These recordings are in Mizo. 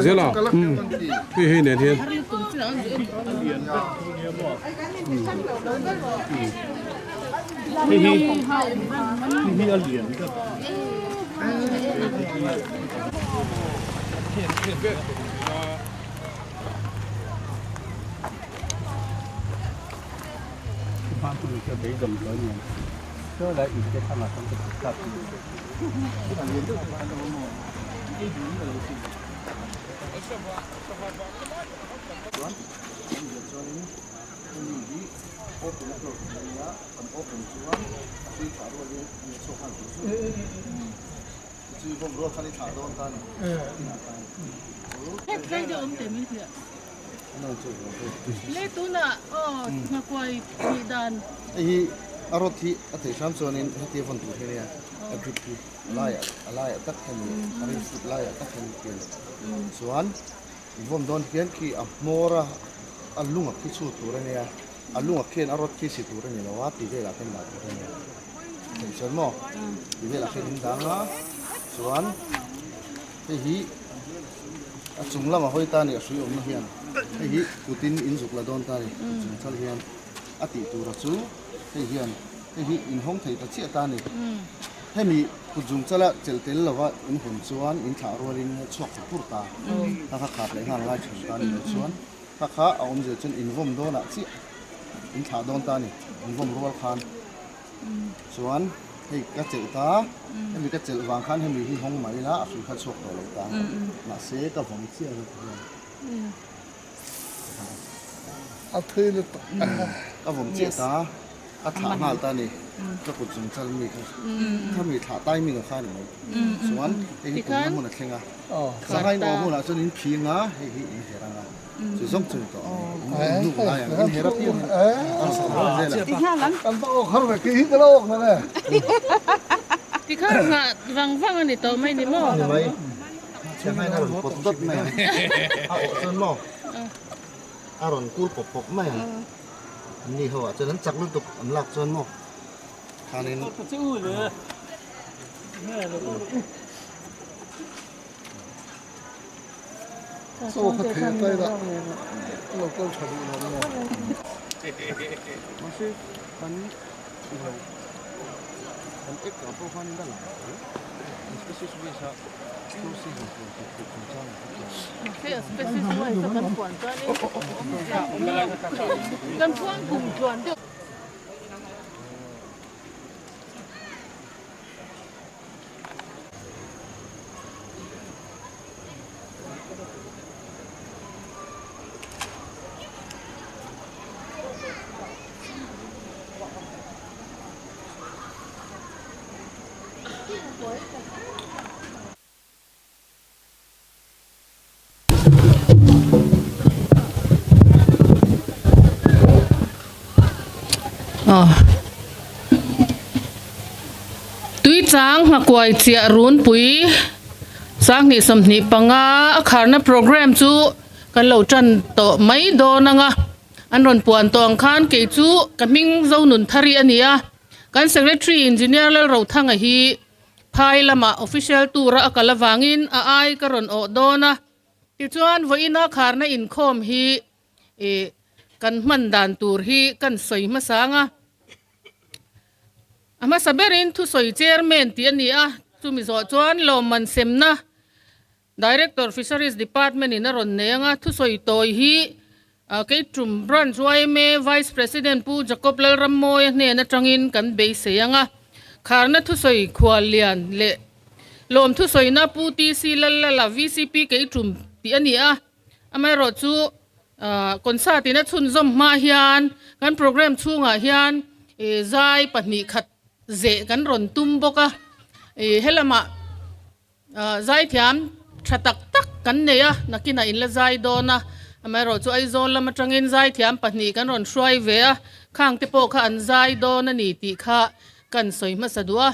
Zela hei hei nen hian Hei hi a rod hi a theih hram chuanin heti a vawn tur hi ania a grip hi a laiah a laiah tak hian a ring fut laiah tak hian pian chuan i vawn dawn hian khi a hmawr a a lung a khi chhut tur ania a lung a khian a rod khi si tur a ni lo a tih velah khian dah tur ania theih chuan maw tih velah khian in dang a chuan hei hi a chung lamah hawi ta a ni a hrui awmna hian hei hi kutin in zuk la dawn ta a ni chung chal hian a tih tura chu hei hian hei hi inhawng thei ta chiah ta a ni. Hemi kut zung chala chelh tel lova in hawn chuan in thlah rualin chhuak fur fur ta kha kha khap leh nghal ngai thin ta a ni lo chuan kha kha a awmzia chuan invawm dawnah chiah in thlah dawn ta a ni invawm rual khan chuan hei ka chelh ta hemi ka chelh vang khan hemi hi hawng mai ila a hrui kha chhuak tawh lo ta mahse ka vawm chiah a hian. A thui lutuk ka vawm chiah ta a thlah nghal ta a ni ka kut zung chal mi kha khami thlah timing a kha a ni mai chuan hei hi tumna hmun a thleng a sangha in awh hunah chuan in phing a hei hi in her ang a chu zawng chu ni tawh ang in hnuk lai ang in her apiang in a rawn thawh zel a kan va awk har ve kei hi ka la awk nang e Tikhan nghah vang vang a ni tawh mai ni maw? Ni mai. Chhiahna in a rawn pawt dawt mai ang. A awh chuan maw a rawn kul pawp pawp mai ang. An ni ho ah chuan an chak lutuk an lak chuan maw khanin Chaw kha thei a tai lah lo kal tha duh lo maw. Mahse kan lo kan ek ah pawh khan in a lang tho. Species wise a two season tur tih theih chung chang ang kha chu. Species wise a kan puan chuan in kan puan kum tluan deuh. Tuichang nghakuai chiah runpui sanghnih 25 a kharna program chu kan lo tan tawh mai dawn ang a an rawn puan tawh ang khan kei chu ka hming Zonunthari a ni a. Kan Secretary Engineer Lalrothanga hi phai lamah official tour-a a kal avangin a ai ka rawn awh dawn a, tichuan vawiina kharna inkhawm hi ih kan hman dan tur hi kan sawi hmasa ang a. A hmasa berin thusawi Chairman tih a ni a, chumi zawh chuan lawmman semna Director Fisheries Department in a rawn nei anga thusawi tawi hi Keitum Branch yma Vice President Pu Jacob Lalrammawia hnen atangin kan beisei anga kharna thusawi khual lian leh lawm thusawina Pu TC Lallala VCP Keitum tih a ni a, amaherawh chu concert in a chhunzawm hma hian kan programme chhungah hian zai pahnih khat zeh kan rawn tum bawk a, helamah. Zaithiam tha tak tak kan nei a, nakinah in la zai dawn a, amaherawh chu Aizawl lam atangin zaithiam pahnih kan rawn hruai ve a. Khang te pawh kha an zai dawn a ni tih kha kan sawi hmasa duh a.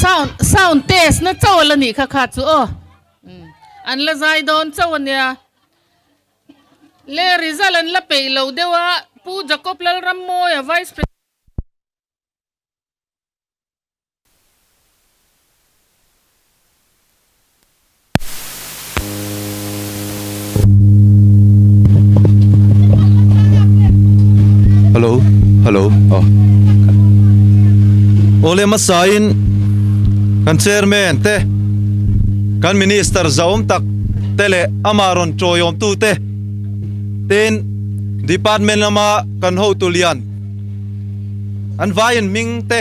Sound sound test na chauh a la nih kha kha chu aw an la zai dawn chauh a nia le result an la peih lo deuh a Pu Jacob Lalrammawia Vice President Hello hello aw Awle hmasain kan chairman te kan minister zahawm tak te leh amah rawn tawiawm tu te tin department lama kan hotu lian an vaiin hming te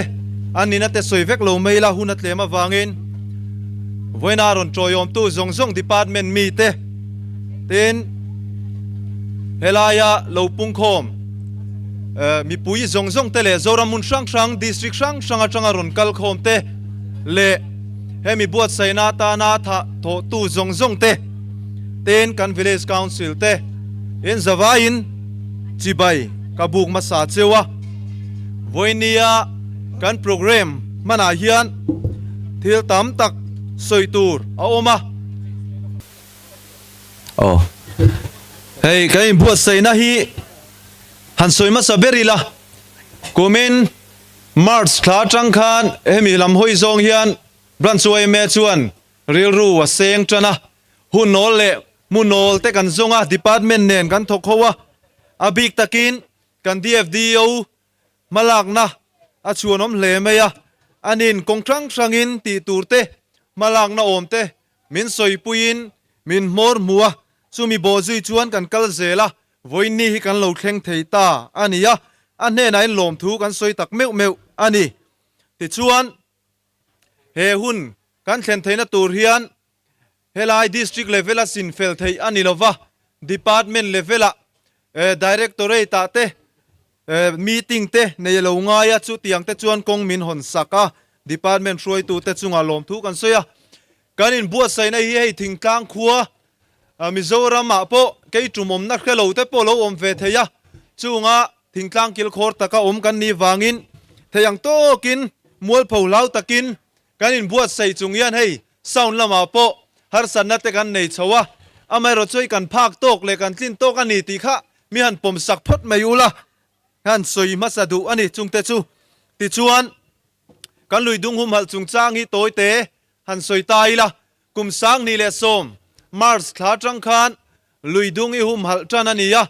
an nihna te sawi vek lo mai la hun a tlem avangin Vawiina rawn tawiawmtu zawng zawng department mite tin helaia lo pungkhawm mipui zawng zawng te leh Zoram hmun hrang hrang district hrang hrang atanga rawn kal khawm te leh hemi buatsaihna atana thah thawhtu zawng zawng te tin kan village council te in zavaiin chibai ka buk hmasa cheu a. Vawinia kan program hmanah hian thil tam tak sawi tur a awm a. Aw. Hei kan inbuatsaihna hi han sawi hmasa ber ila. Kumin March thla atang khan hemi lam hawi zawng hian Branch yma chuan rilru a seng tan a. Hun nawl leh hmu nawl te kan zawng a, department nen kan thawk ho a. A bik takin kan DFDO Hmalakna a chhuanawm hle mai a, anin kawng hrang hrangin tih tur te, hmalakna awm te min sawipuiin min hmawr hmu a, chumi bawhzui chuan kan kal zel a, vawiinni hi kan lo thleng thei ta a ni a, a hnenah in lawmthu kan sawi tak meuh meuh a ni. Tichuan, he hun kan thlen theihna tur hian Helai District level a sinfel theih a ni lova, Department level ah, Directorate ah te, Meeting te nei a lo ngai a, chutiang te chuan kawng min hawn sak a, Department hruaitute chungah lawmthu kan sawi a. Kan inbuatsaihna hi hei thingtlang khua Mizoram ah pawh kei tumawmna hre lo te pawh lo awm ve thei a, chunga thingtlang kilkhawr taka awm kan nih vangin thei ang tawkin mualpho hlau takin kan inbuatsaih chung hian hei sound lamah pawh harsatna te kan nei chho a, amaherawh chu hei kan phak tawk leh kan tlin tawk a ni tih kha mi han pawm sak phawt mai ula han sawi hmasa duh a ni chungte chu. Tichuan kan lui dung humhalh chungchang hi tawite han sawi ta ila, kum 2010 March thla atang khan lui dung i humhalh tan a ni a,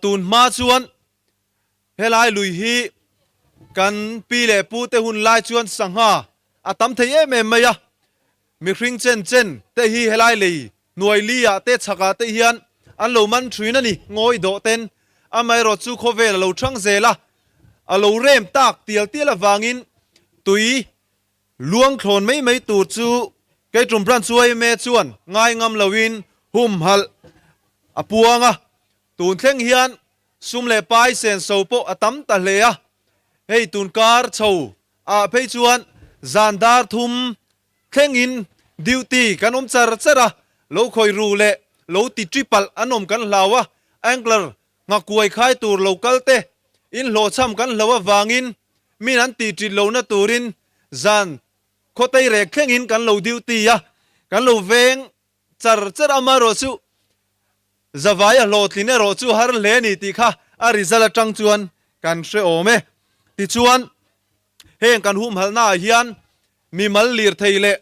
tun hma chuan helai lui hi kan pi leh pu te hun lai chuan sangha a tam thei em em mai a, mihring chen chen te hi helai lei hnuai li ah te chhak ah te hian an lo man thin a ni, ngawi dawh ten amaherawh chu khawvel a lo thang zel a, a lo rem tak tial tial avangin tui Luang thlawn mai mai tur chu kei tum branch yma chuan ngai ngam loin humhalh a puang a, tun thleng hian sum leh pai senso pawh a tam ta hle a, hei tun kar chho ah phei chuan zan dar thum thlengin duty kan awm char char a, lo khawi ru leh lo ti ṭi palh an awm kan hlau a, angler Nghakuai khai tur lo kal te, in hlawhchham kan hlo avangin min an tih ṭit lohna turin zan khawtei rek thlengin kan lo duty a, kan lo veng char char a, amaherawhchu zavai a hlawhtlin erawh chu har hle a ni tih kha a result atang chuan kan hre awm e. Tichuan, heng kan humhalhna ah hian mimal lirthei leh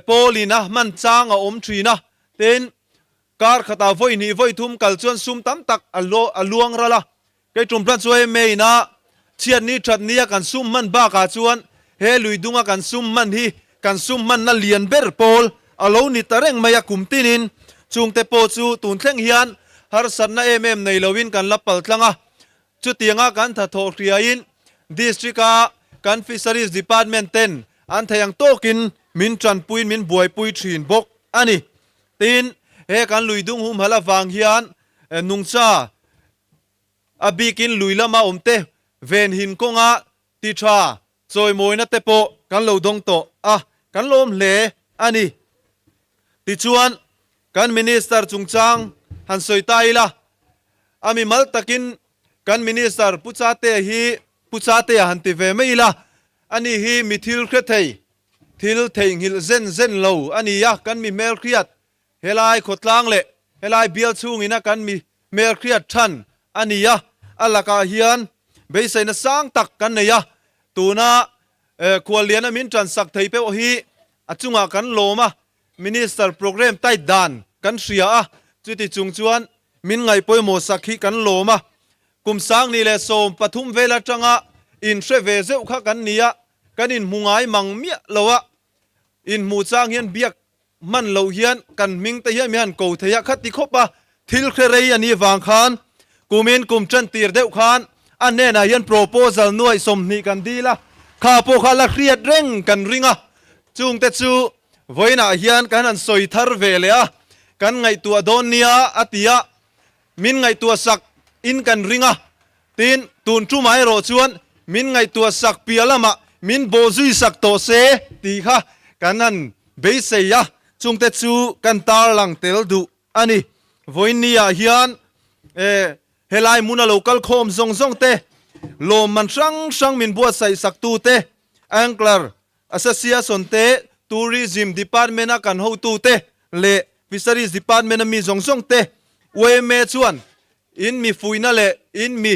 Paulin a hman chang a awm thin a, tin, kar khatah vawi hnih vawi thum kal chuan sum tam tak a luang ral a. Kei tum plan chu hei main a chhiat ni that ni a kan sum hman bakah chuan he lui dunga kan sum hman hi kan sum hmanna lian ber pawl a lo ni ta reng mai a kum tinin chungte pawh chu tun thleng hian harsatna em em nei loin kan la pal tlang a. Chutianga kan thathawh hriain District-a kan Fisheries Department ten an theih ang tawkin min tanpuiin min buaipui thin bawk a ni. Tin, he kan lui dung humhalh avang hian nungcha a bikin lui lama awmte venhin kawnga ti tha chawimawina te pawh kan lo dawng tawh a, kan lawm hle a ni. Tichuan, kan Minister chungchang han sawi ta ila, a mimal takin kan Minister Pu Chatea hi Pu Chatea han ti ve mai ila, ani hi mi thil hre thei, thil theihnghilh zen zen lo a ni a, kan mi hmelhriat Helai khawtlang leh helai bial chhungina kan mi hmelhriat than a ni a, a lakah hian beiseina sang tak kan nei a, tuna khualliana min tansak thei peuh hi a chungah kan lawm a, Minister programme tight dan kan hria a, chuti chung chuan min ngaihpawimawh sak hi kan lawm a, kum 2013 vel atanga inhre ve zeuh kha kan ni a, kan inhmu ngai mang miah lo a, inhmuh chang hian biak Hman loh hian kan hming te hian mi han ko thei a, khati khawp a thil hre rei a nih vang khan kumin kum tan tir deuh khan a hnenah hian proposal nuaih 20 kan dil a, kha pawh kha la hriat reng kan ring a, chungte chu vawiinah hian kan han sawi thar ve leh a, kan ngaihtuah dawn nia a ti a, min ngaihtuah sak in kan ring a, Tin, tun tumah erawh chuan min ngaihtuah sak piah lamah min bawhzui sak tawh se tih kha kan han beisei a, chungte chu kan tarlang tel duh a ni. Vawiinniah hian helai hmuna lo kal khawm zawng zawng te, lawmman hrang hrang min buatsaih saktute, Angler Association te, Tourism Department-a kan hotute leh Fisheries Department-a mi zawng zawng te, yma chuan In mi fuihna leh in mi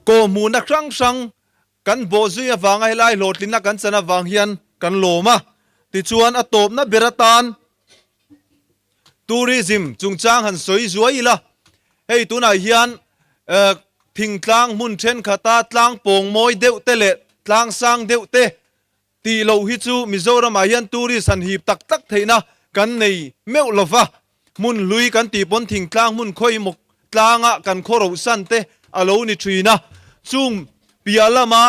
kawhhmuhna hrang hrang kan bawhzui avanga helai hlawhtlinna kan chan avang hian kan lawm a. Tichuan a tawpna ber atan tourism chungchang han sawi zuai ila, hei tunah hian thingtlang hmun thenkhat-a tlang pawng mawi deuh te leh tlang sang deuh te Tih loh hi chu Mizoramah hian tourist han hip tak tak theihna kan nei meuh lo va, hmun hlui kan tih pawn thingtlang hmun khawimawk tlanga kan khaw rohsan te a lo ni thin a. Chung piah lama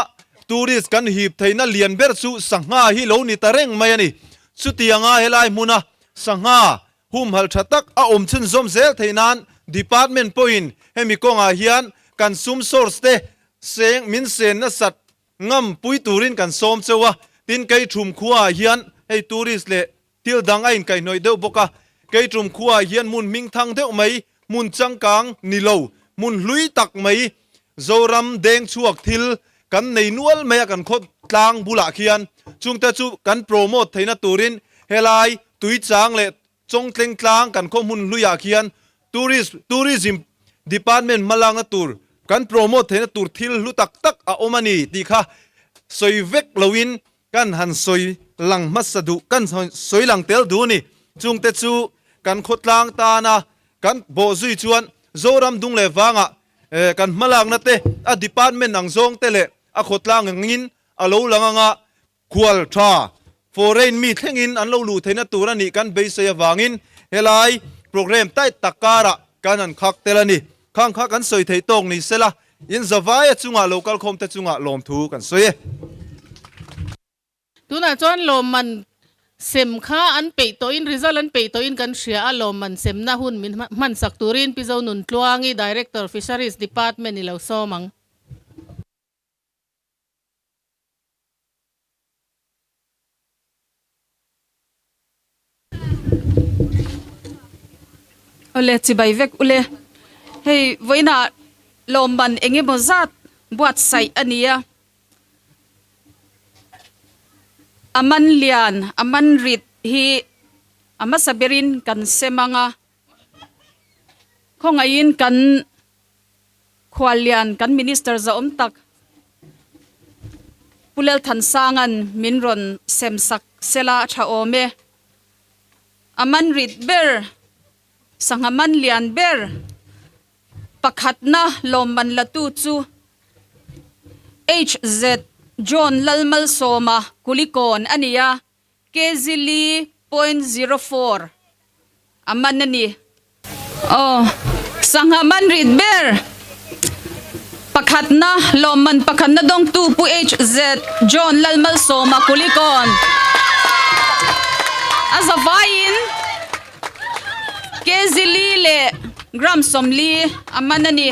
tourist kan hip theihna lian ber chu sangha hi lo ni ta reng mai a ni. Chutianga helai hmuna sangha humhalh tha tak a awm chhunzawm zel theih nan department pawhin hemi kawngah hian kan sum source te seng min sen nasat ngam pui turin kan sawm cheu a, tin kei thum khuaah hian hei tourist leh thil dang a inkaihhnawih deuh bawk a, kei thum khuaah hian hmun hmingthang deuh mai, hmun changkang ni lo, hmun hlui tak mai, Zoram deng chhuak thil kan nei nual mai a kan khaw tlang bulah khian chungte chu kan promote theihna turin helai tuichang leh Chawngtleng tlang kan khaw hmun hluiah khian tourist tourism department hmalakna tur kan promote theihna tur thil hlu tak tak a awm a ni tih kha sawi vek loin kan han sawi lang hmasa duh kan sawi lang tel duh a ni. Chungte chu kan khawtlang tana kan bawhzui chuan Zoram dung leh vangah kan hmalakna te a department ang zawng te leh a khawtlang angin a lo lang anga Khual tha, foreign mi thlengin an lo luh theihna tur a nih kan beisei avangin helai programme tight tak karah kan han khak tel a ni. Khang kha kan sawi theih tawk ni sela, in zavaia chungah lo kalkhawm te chungah lawmthu kan sawi e. Tunah chuan lawmman sem kha an peih tawhin, result an peih tawhin kan hria a, lawmman semna hun min hmansak turin Pi Zonuntluangi, Director, Fisheries Department i lo sawm ang. Awle chibai vek ule hei vawiinah lawmman eng emaw zat buatsaih a ni a a man lian a man rit hi a hmasa berin kan sem ang a khawngaihin kan Khuallian kan Minister zahawm tak Pu Lalthansanga'n min rawn sem sak sela a tha awm e. A man rit ber, sangha man lian ber pakhatna lawmman latu chu HZ John Lalmalsawma Kulikawn a ni a, Kg li 0.04 a man a ni. Aw, sangha man rit ber pakhatna lawmman pakhatna dawngtu Pu HZ John Lalmalsawma Kulikawn a zavaiin kg li leh gram 40 a man a ni.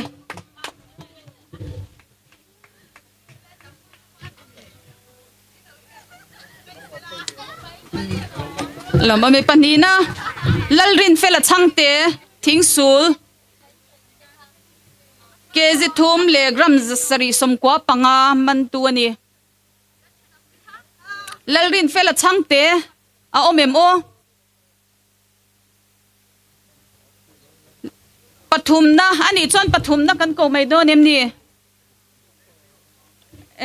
Lawm awm e pahnihna Lalrinfela chhangte thingsul kg thum leh gram 795 mantu a ni. Lalrinfela chhangte a awm em aw? Pathumna a nih chuan pathumna kan ko mai dawn em ni?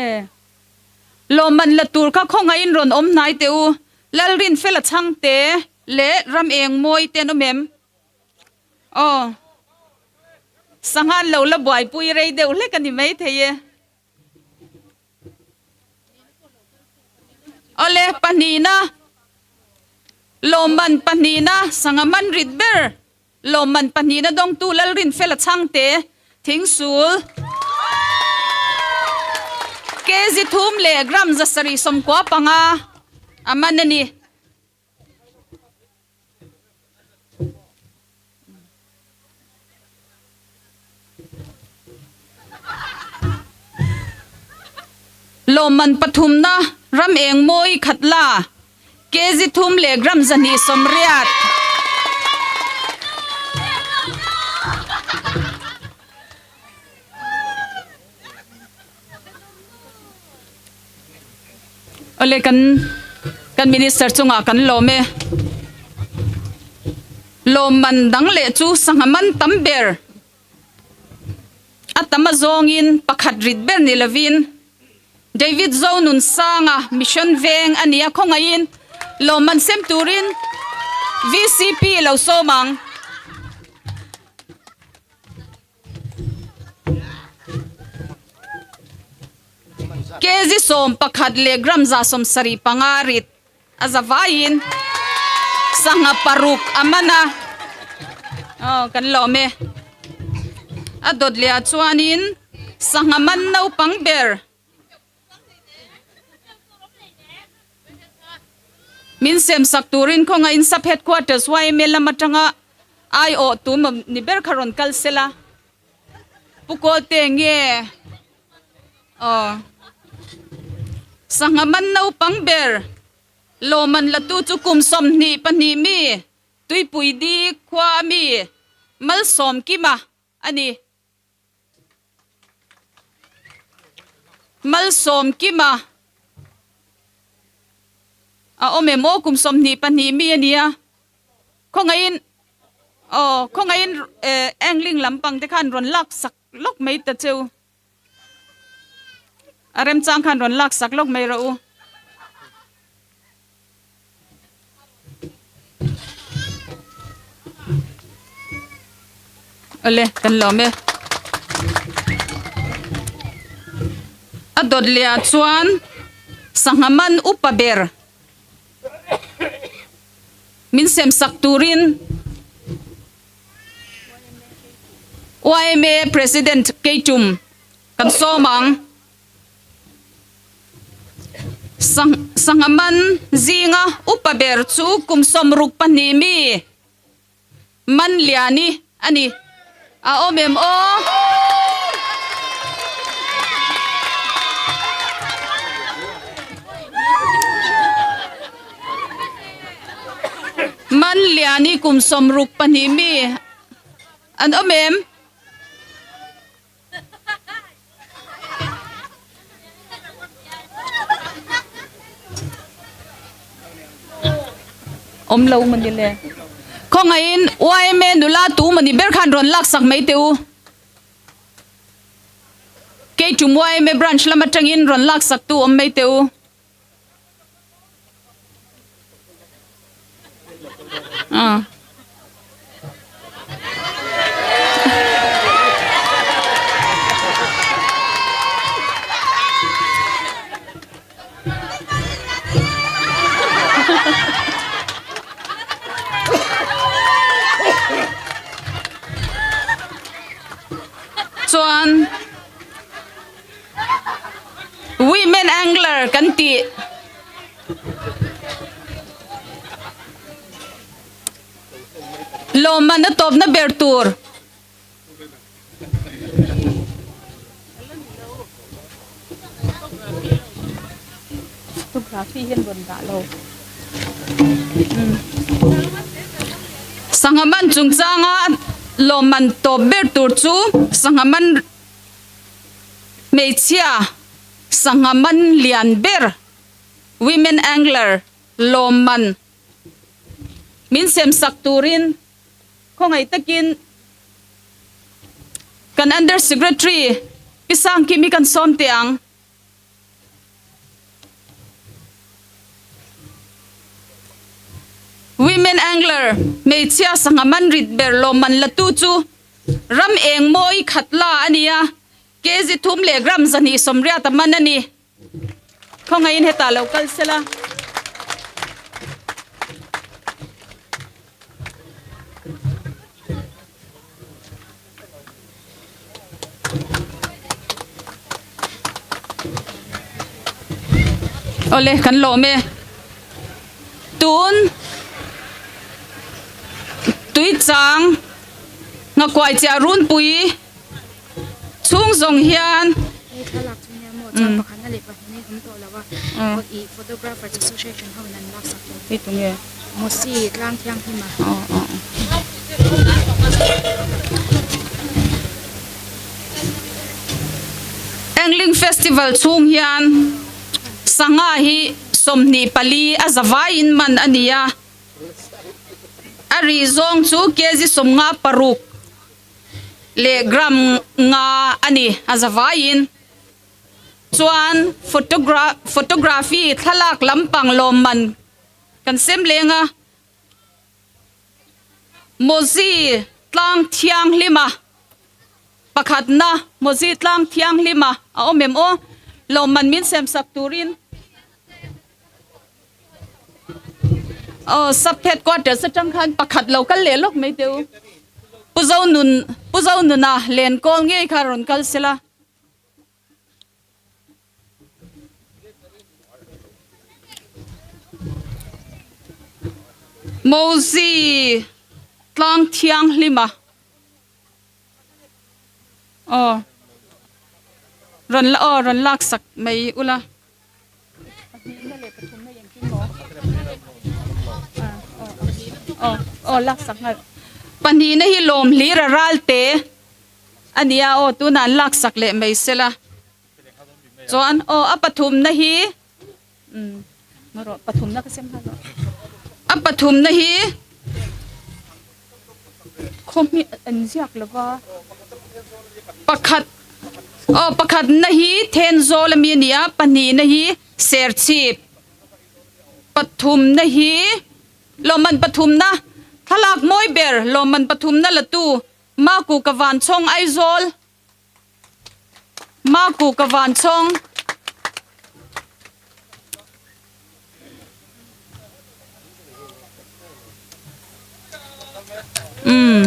E. Lawmman la tur kha khawngaihin rawn awm hnai teh u. Lalrinfela chhangte leh ram eng mawi te an awm em? Aw. Sanghan lo la buaipui rei deuh hlek a ni maithei e. Awle, pahnihna, lawmman pahnihna, sangha man rit ber, lawmman pahnihna dawngtu Lalrinfela Chhangte, Thingsul, kg thum leh gram 795 a man a ni. Lawmman pathumna ram eng mawi khat la, kg thum leh gram 280. Awle kan kan minister chungah kan lawm e. Lawmman dang leh chu sangha man tam ber a tam a zawngin pakhat rit ber ni lovin David Zonunsanga Mission Veng a ni a khawngaihin lawmman sem turin VCP lo sawm ang. Kg 11 leh gram 75 rit a za vaiin sangha paruk a man a, aw kan lawm e. A dawt leh ah chuanin sangha man naupang ber Min sem sak turin khawngaihin Sub Headquarters YMA lam atanga aiawh tu ni ber kha rawn kal sela. Pu Kawlte nge aw sangha man naupang ber lawmman latu chu kum 22 mi Tuipui di khua a mi Malsawmkima a ni. Malsawmkima a awm em aw kum 22 mi a nia khawngaihin aw khawngaihin eh angling lampang te khan rawn lak sak lawk mai ta cheu a remchang khan rawn lak sak lawk mai rawh u. Awle kan lawm e. A dawt leh ah chuan sangha man upa ber min sem sak turin YMA President Keitum kan sawm ang. Sangha man zinga upa ber chu kum 62 mi Manliani a ni. A awm em aw? Manliani kum 62 mi an awm em? Awm lo mawni le. Khawngaihin YMA nula tu mawni ber khan rawn lak sak mai teh u. Keitum YMA branch lam atangin rawn lak sak tu awm mai teh u. Chuan Women Angler kan tih. Lawmman a tawpna ber tur. Sangha man chungchanga lawmman tawp ber tur chu sangha man Hmeichhia sangha man lian ber Women Angler lawmman min sem sak turin khawngaih takin kan Under Secretary Pi Sangkimi kan sawm teh ang. Women Angler hmeichhia sangha man rit ber lawmman latu chu Ram eng mawi khat la a nia, kg thum leh gram 280 a man a ni. Khawngaihin hetah lo kal sela. Awle kan lawm e. Tun tui chang nghakuai chiah runpui chhung zawng hian Hei thlalak chu nia maw chuan pakhatna leh pahnih in awm tawh lo a i photographers association ho in an lak sak tawh Hei tunge? Mosi tlang thianghlim a. Angling Festival chhung hian sangha hi 24 a zavaiin man a ni a, a rih zawng chu kg 56 leh gram nga a ni a zavaiin. Chuan photography thlalak lampang lawmman kan sem leng a. Mozi tlang thianghlima pakhatna Mozi tlang thianghlima a awm em aw? Lawmman min sem sak turin aw sub headquarters atang khan pakhat lo kal leh lawk mai teh u. Pu Zonun Pu Zonuna lenkawl ngei kha rawn kal sela. Mozi tlang thianghlima. Aw. Rawn la aw rawn lak sak mai ula. Pahnihna hi lawm hlir a ral te a nia aw tunah an lak sak leh mai sela chuan aw a pathumna hi a pathumna hi Khawhmi an ziak lova. Pakhat aw pakhatna hi Thenzawl ami a ni a, pahnihna hi Serchhip, pathumna hi lawmman pathumna thlalak mawi ber lawmman pathumna latu Maku ka Vanchhawng Aizawl Maku ka Vanchhawng. Umm.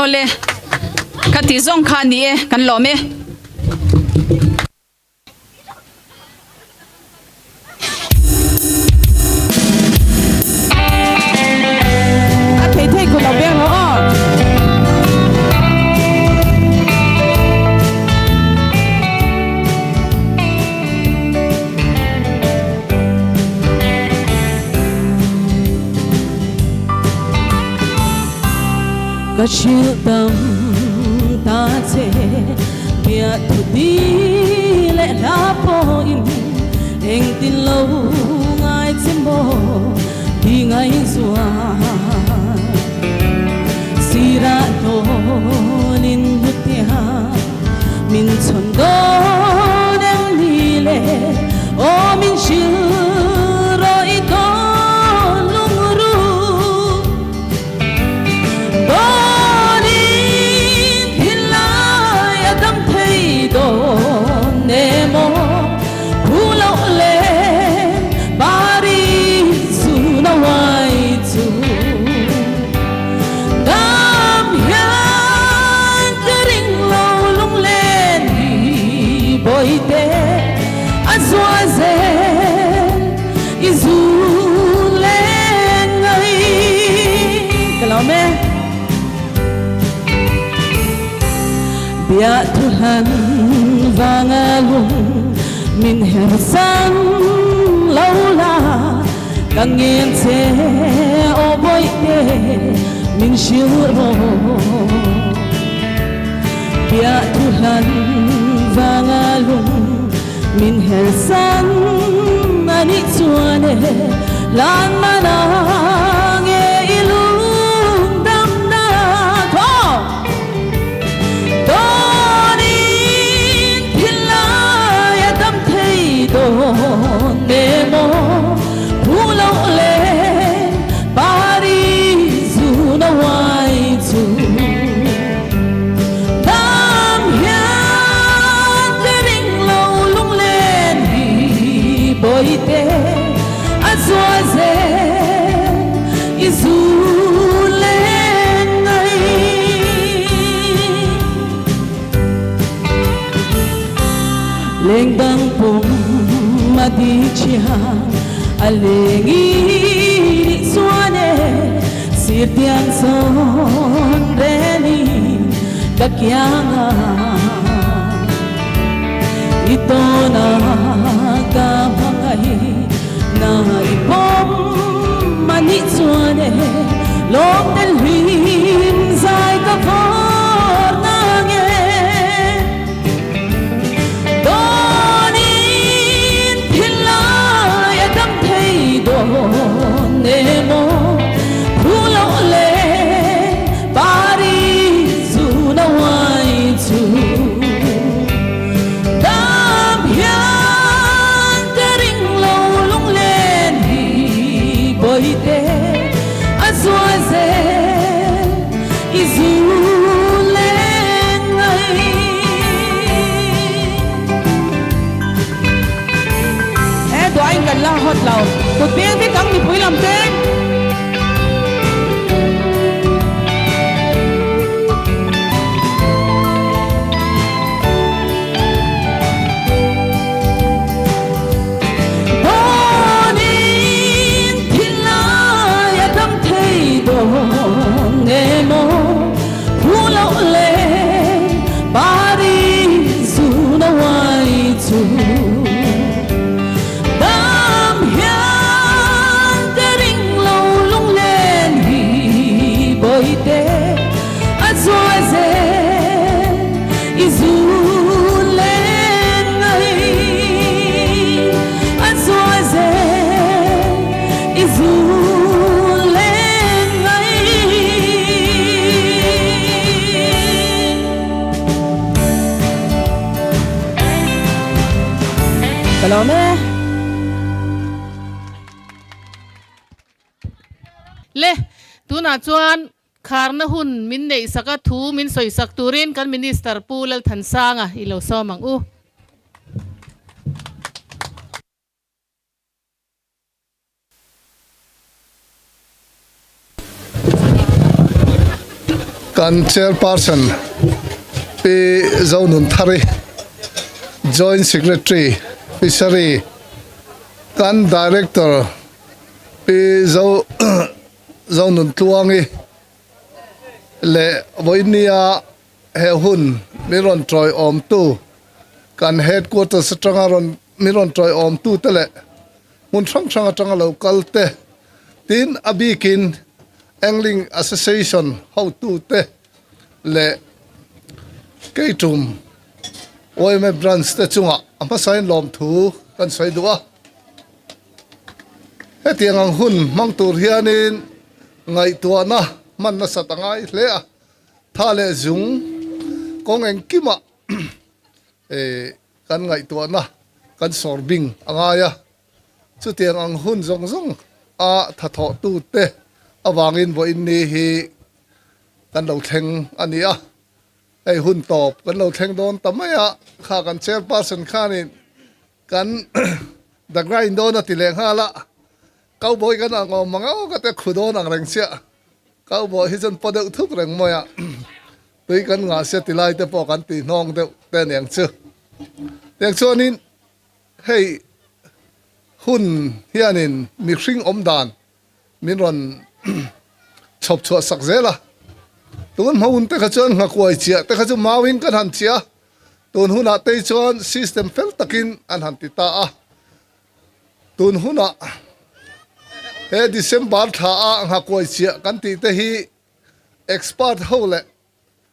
Awle, ka tih zawng kha a ni e, kan lawm e. A thei thei kut lo beng rawh aw. Ka hrilh tam ta che bia thu ti leh hla pawhin engtin lo ngai che maw ti ngaihzual sirah dawnin hlutia min chhawn dawn em ni le aw min hrilh rawh i dawn lungruh. Dawnin thinlai a dam thei dawn emaw Phu loh leh pari chhun a uai chu Dam hian ka ring lo lunglen hi bawihte a zual zel I zu len ngai ka lawm e. Bia thu hlan vanga lung min her san lo la ka ngen che aw bawihte min hrilh rawh. Bia thu hlan vanga lung Min her san a nih chuan e lan mana nge i lung dam na thaw dawnin thinlai a dam thei dawn emaw phu loh le pari zun a uai chu. Dam hian ka ring lo lunglen hi bawihte a zual zel i zu len ngai. Lengdang pum a di chiang a leng i nih chuan e Sir tiang sawn relin ka kiang a, i tawn a ka hmangaih na i pawm a nih chuan e lawm tel hlim zai ka vawr na nge. Dawnin thinlai a dam thei dawn emaw Phu loh le pari zun a uai chu Dam hian ka ring lo lunglen hi bawihte a zual zel I zu leng ngai. He duain kan la hawt lo. Kut beng vek ang mipui lam te. te a zual zel i zun len ngai a zual zel i zun len ngai. Ka lawm e. Le, tunah chuan kharna hun min neih sak a thu min sawi sak turin kan Minister Pu Lalthansanga i lo sawm ang u. Kan Chairperson Pi Zonunthari, Joint Secretary, Fishery, Kan Director Pi Zo Zonuntluangi leh vawinia he hun min rawn tawiawmtu kan Headquarters atanga rawn min rawn tawiawmtu te leh hmun hrang hrang atanga lo kal te tin a bikin Angling Association hotu te leh Keitum yma Branch te chungah a hmasain lawmthu kan sawi duh a. Hetiang ang hun hmang tur hianin ngaihtuahna hman nasat a ngai hle a, tha leh zung kawng engkimah kan ngaihtuahna kan sawr bing a ngai a. Chutiang ang hun zawng zawng a thathawhtute avangin vawiin ni hi kan lo thleng a ni a. Hei hun tawp kan lo thleng dawn ta mai a, kha kan chairperson khanin kan the grind dawn a ti leh nghal a, cowboy kan ang awm ang aw ka tia khu dawn ang reng chiah, cowboy hi chuan paw deuh thuk reng mai a, tui kan ngah sia ti lai te pawh kan ti hnawng deuh te aniang chu. Tiang chuanin hei hun hianin mihring awm dan Min rawn chhawp chhuah sak zel a, tun hma hun te kha chuan nghakuai chiah te kha chu mauin kan han chiah a, tun hunah te hi chuan system fel takin an han ti ta a, tun hunah he December thla a nghakuai chiah kan tih te hi expert ho leh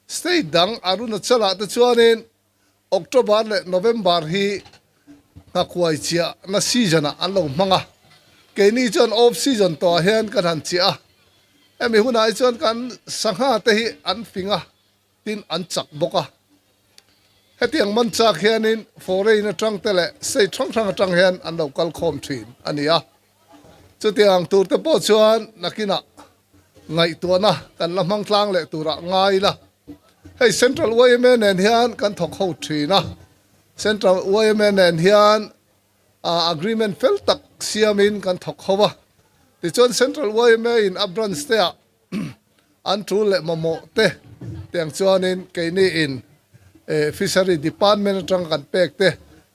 state dang Arunachal ah te chuanin October leh November hi nghakuai chiah na season ah an lo hmang a, keini chuan off season tawh ah hian kan han chiah a, hemi hunah hi chuan kan sangha te hi an fing a, tin an chak bawk a, hetiang man chak hianin foreign atang te leh state hrang hrang atang hian an lo kal khawm thin a ni a, chutiang tur te pawh chuan nakinah ngaihtuahna kan la hmang tlang leh turah ngai ila. Hei Central yma nen hian kan thawk ho thin a, Central yma nen hian agreement fel tak siamin kan thawk ho a, tichuan Central yma in a branch te ah an tul leh mamawh te tiang chuanin keini in Fishery Department atang kan pek te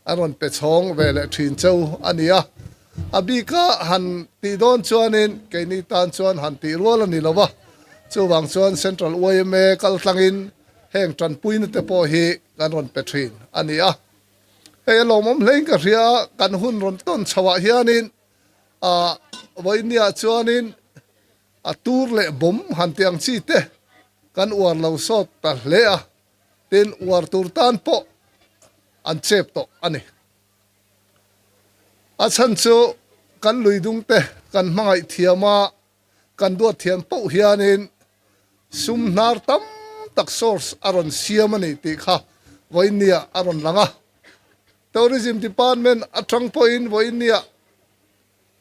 an rawn pe chhawng ve leh thin cheu a ni a, a bika han tih dawn chuanin keini tan chuan han tih rual a ni lo va, chuvang chuan Central yma kal tlangin heng tanpuina te pawh hi kan rawn pe thin a ni a, hei a lawmawm hlein ka hria a, kan hun rawn tawn chhoah hianin ah vawinia chuanin a tur leh bawm han tih ang chi te kan uar lo sawt ta hle a. Tin, uar tur tan pawh an chep tawh a ni. A chhan chu kan lui dungte kan hmangaih thiam a, kan duat thiam poh hianin sum hnar tam tak source a rawn siam a ni tih kha vawiinniah a rawn lang a. Tourism Department atang pawhin vawiinniah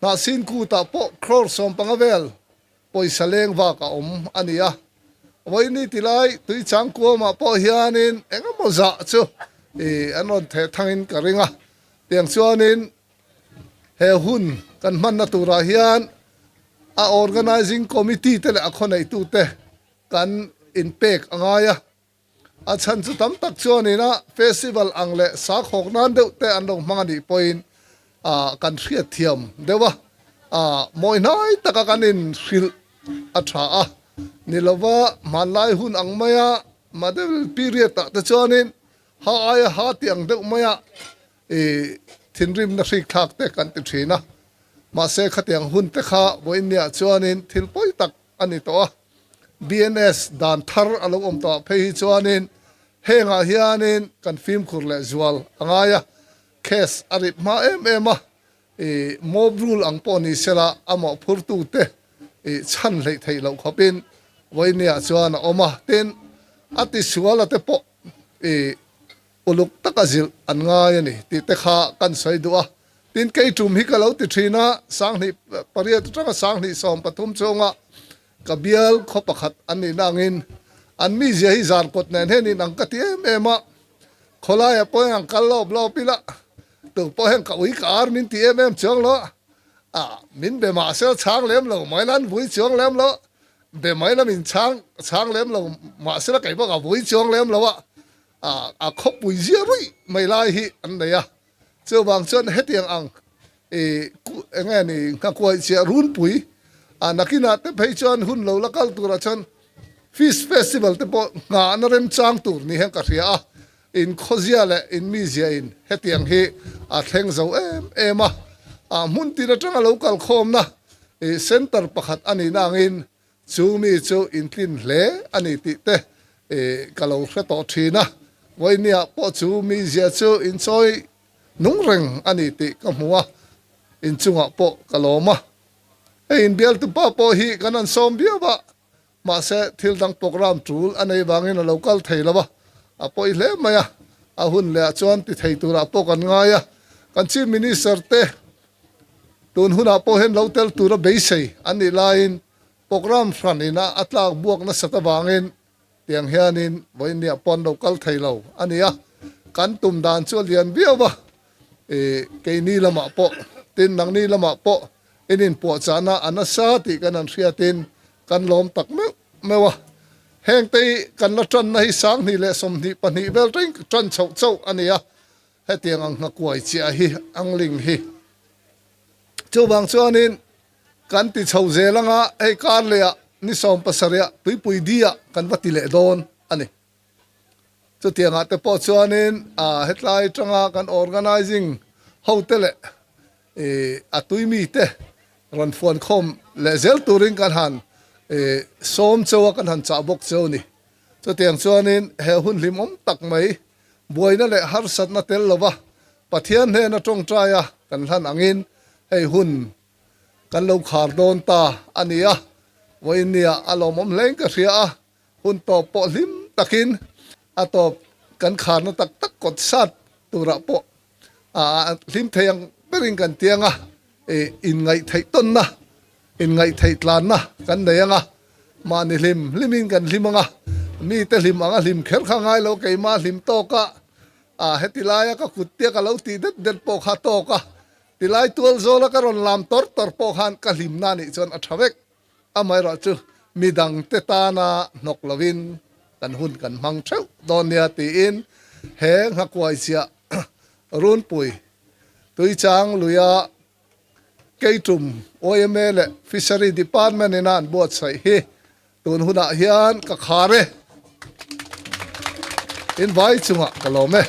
Hnahsin kutah pawh crore 15 vel pawisa leng vak a awm a ni a. Vawiini tilai Tuichang kuamah pawh hianin eng emaw zah chu ih an rawn theh thangin ka ring a. Tiang chuanin he hun kan hmanna turah hian a organising committee te leh a khawneitute kan inpek a ngai a. A chhan chu tam tak chuanin a festival ang leh sakhawk nan deuh te an lo hmang a nih pawhin kan hriat thiam deuh a, mawi hnai taka kan inhrilh a tha a ni lova, hmanlai hun ang maia medieval period ah te chuanin ha aia ha tih ang deuh maia thinrimna hrik thlak te kan ti thin a, mahse khatiang hun te kha vawiinniah chuanin thil pawi tak a ni tawh a. BNS dan thar a lo awm tawh ah phei hi chuanin hengah hianin kan fimkhur leh zual a ngai a, case a rip hma em em a, i mob rule ang pawh ni sela a mawhphurtute i chhan hleih theih loh khawpin vawinia chuan a awm a, tin a tisual a te pawh i uluk taka zilh an ngai a ni tih te kha kan sawi duh a, tin kei tum hi ka lo ti thin a, sanghnih pariat atanga sanghnih 13 chhunga ka bial khaw pakhat an nih na angin an mizia hi zan kawt nen hian inang ka ti em em a, khawlaiah pawh hian an kal lawp lawp ila tu pawh hian ka ui ka ar min ti em em chuang lo a, min be mahse chhang lem lo mai la an vui chuang lem lo. Be mai la min chhang chhang lem lo mahse la kei bawk a vui chuang lem lo a, a khawpui zia ruih mai lai hi an nei a, chuvang chuan hetiang ang i eng nge ni nghakuai chiah runpui a nakinah te phei chuan hun lo la kal turah chuan Fish Festival te pawh nghahna remchang tur ni hian ka hria a, in khawzia leh in mizia in hetiang hi a thleng zo em em a, a hmun tin atanga lo kal khawmna i center pakhat a nihna angin chu mi chu intlin hle a ni tih te i ka lo hre tawh thin a, vawinia pawh chu mizia chu inchawi nung reng a ni tih ka hmu a, inchungah pawh ka lawm a, hei inbialtupa pawh hi kan han sawm viau a. Mahse, thil dang program tul a nei vangin a lo kal thei lo a, a pawi hle mai a, a hun leh ah chuan ti thei turah pawh kan ngai a, kan Chief Minister te tun hunah pawh hian lo tel tura beisei an nih laiin program hran ina a tlak buak nasat avangin tiang hianin vawiinniah pawh an lo kal thei lo a ni a, kan tum dan chu a lian viau a, ih keini lamah pawh tin nangni lamah pawh in inpuahchahna a nasa tih kan han hriatin Kan lawm tak meuh meuh a, hengte hi kan la tanna hi 2022 vel reng tan chhoh chauh a ni a, hetiang ang nghakuai chiah hi angling hi. Chuvang chuanin kan ti chho zel anga hei kar lehah ni 17 ah tuipui di-ah kan va ti leh dawn a ni. Chutiangah te pawh chuanin hetlai atanga kan organising hote leh a tui mite rawn fuan khawm leh zel turin kan han sawm cheu a, kan han chah bawk cheu a ni. Chutiang chuanin he hun hlimawm tak mai buaina leh harsatna tel lova Pathian hnena tawngtaia kan hlan angin hei hun kan lo khar dawn ta a ni a, vawiinniah a lawmawm hlein ka hria a. Hun tawp pawh hlim takin a tawp kan kharna tak tak kawt sat turah pawh hlim thei ang berin kan tiang a, inngaih theih tawnna, inngaih theih tlanna kan nei ang a, mahni hlim hlimin kan hlim ang a, mite hlim anga hlim kher kha ngai lo, keimah hlim tawk a, heti laia ka kut tia ka lo tih det det pawh kha tawk a, tilai tual zawla ka rawn lam tawr tawr pawh khan ka hlimna nih chuan a tha vek. Amaherawh chu midangte tana hnawk lovin kan hun kan hmang theuh dawn nia tiin he nghakuai chiah runpui Tuichang luia Keitum yma leh Fishery Department ina an buatsaih hi tun hunah hian ka khar e. In vai chungah ka lawm e.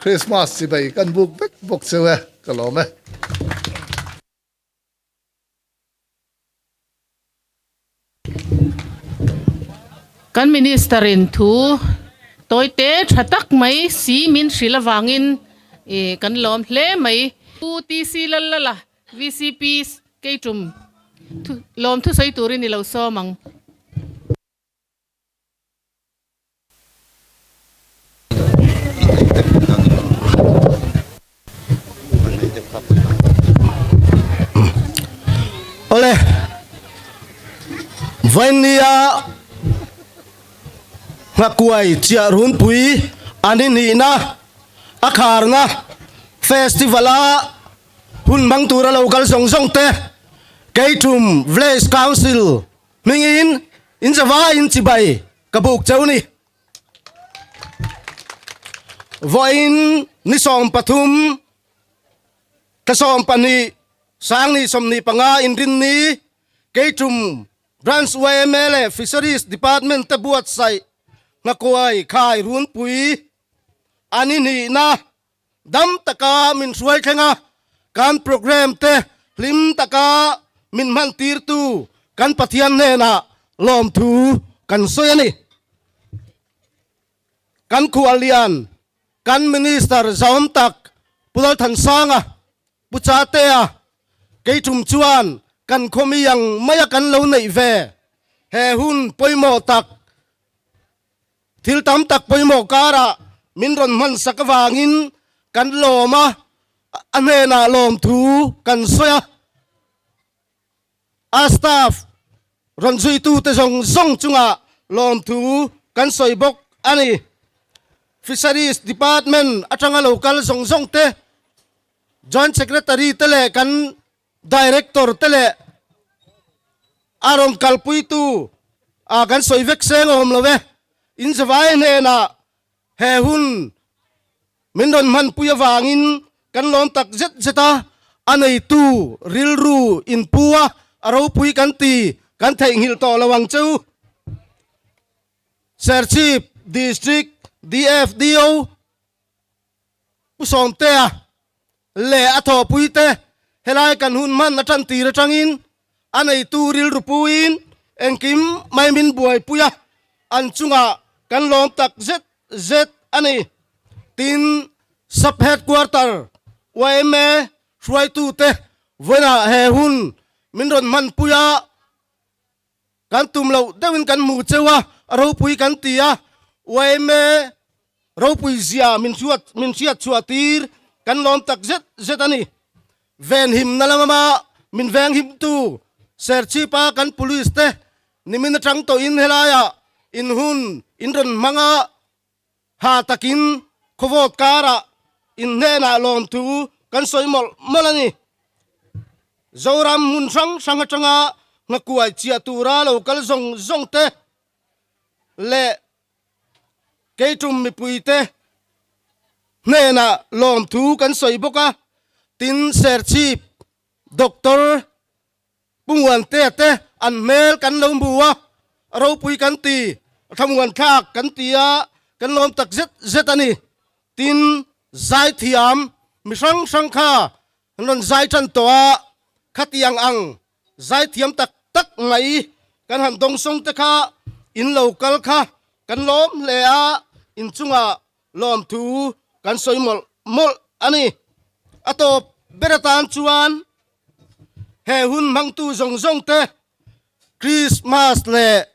Christmas chibei kan buk vek bawk cheu e, ka lawm e. Kan Minister in thu tawite tha tak mai si min hrilh avangin ih kan lawm hle mai. Pu TC Lallala vcp Keitum lawm thusawi turin i lo sawm ang. Awle, Vainia Nghakuai Chiah Runpui an inihna a kharna festival-a hun hmang tura lo kal zawng zawng te Keitum Village Council hmingin in zavaiin chibai Ka buk cheu ni. Vawiin ni 13 thla 12 sangni 25 inrinni Keitum Branch yma leh Fisheries Department te buatsaih Nghakuai Khai Runpui an inihna Dam taka min hruai thleng a, kan program te hlim taka min hman tirtu kan Pathian hnenah lawmthu kan sawi a ni. Kan khuallian, kan Minister zahawm tak Pu Lalthansanga, Pu Chatea, kei tum chuan kan khawmi ang maia kan lo neih ve he hun pawimawh tak, thil tam tak pawimawh karah min rawn hman sak avangin kan lawm a, a hnenah lawmthu kan sawi a. A staff rawn zuitute zawng zawng chungah lawmthu kan sawi bawk a ni. Fisheries Department atanga lo kal zawng zawng te, Joint Secretary te leh kan Director te leh a rawn kalpuitu ah kan sawi vek seng awm lo e. In zavai hnenah he hun Min rawn hmanpui avangin kan lawm tak zet zet a, a neitu rilru inpu a, a ropui kan ti, kan theihnghilh tawh lo ang cheu. Serchhip District DFDO Pu Sawmtea leh a thawhpuite helai kan hun hman a tan tir atangin a neitu rilru puiin engkim mai min buaipui a, an chungah kan lawm tak zet zet a ni. Tin, Sub Headquarter yma hruaitute vawiinah he hun min rawn hmanpui a, kan tum loh deuhin kan hmu cheu a, a ropui kan ti a, yma ropui zia min hriat min hriat chhuah tir kan lawm tak zet zet a ni. Venhimna lama min venghimtu Serchhipa kan Police te Nimin atang tawhin helaiah in hun in rawn hmang a, ha takin khawvawt karah in hnenah lawmthu kan sawi mawlh mawlh a ni. Zoram hmun hrang hrang atanga nghakuai chiah tura lo kal zawng zawng te leh keitum mipuite hnenah lawmthu kan sawi bawk a, tin Serchhip Doctor Pu Nguantea te an hmel kan lo hmu a, ropui kan ti, thlamuan thlak kan ti a, kan lawm tak zet zet a ni. Tin, zaithiam mi hrang hrang kha an rawn zai tan tawh a, khatiang ang zaithiam tak tak mai kan han dawngsawng te kha in lo kal kha kan lawm hle a, inchungah lawmthu kan sawi mawlh mawlh a ni. A tawp ber atan chuan He hun hmangtu zawng zawng te Krismas leh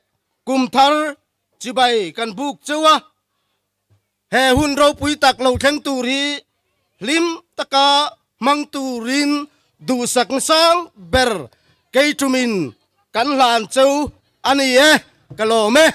kum thar chibai kan buk cheu a, he hun ropui tak lo thleng tur hi hlim taka hmang turin duhsak sang ber kei tumin kan hlan cheu a ni e, ka lawm e.